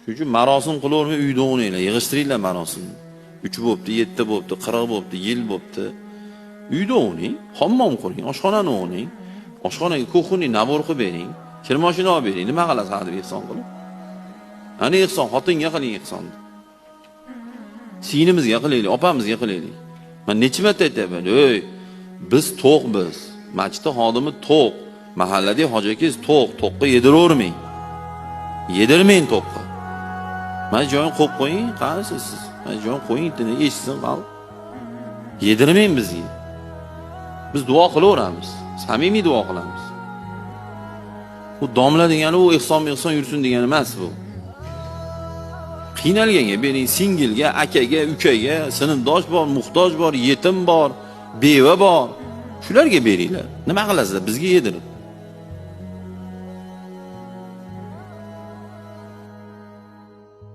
Shuning uchun marosim qilavermay uyda o'ynanglar, yig'ishtiringlar marosimni. 3 bo'pti, 7 bo'pti, 40 bo'pti, yil bo'pti. Uyda o'yning, hammom quring, oshxonani o'yning. Oshxonaga кухонный набор qilib bering, kir mashina olib bering. Nima qilasiz hadeb ehson qilib? Ana ehson, xotinga qiling ehsonni. Singlimizga qilaylik, opamizga qilaylik. Men necha marta aytyapman, "Ey, biz to'q biz. Masjidda xodimi to'q, mahalladagi hoji akangiz to'q, to'qqa yediravermang. Yedirmang to'qqa. Mana joyini qo'yib qo'ying, qarasiz siz. Mana joyini qo'ying, eshitsin xalq. Yedirmang bizga. Biz duo qilaveramiz. Samimiy duo qilamiz. Bu domla degani u ehson ehson yursin degani emas bu. Qiynalganga bering, singilga, akaga, ukaga, sinfdosh bor, muhtoj bor, yetim bor, beva bor. Shularga beringlar. Nima qilasizlar? Bizga yedirib.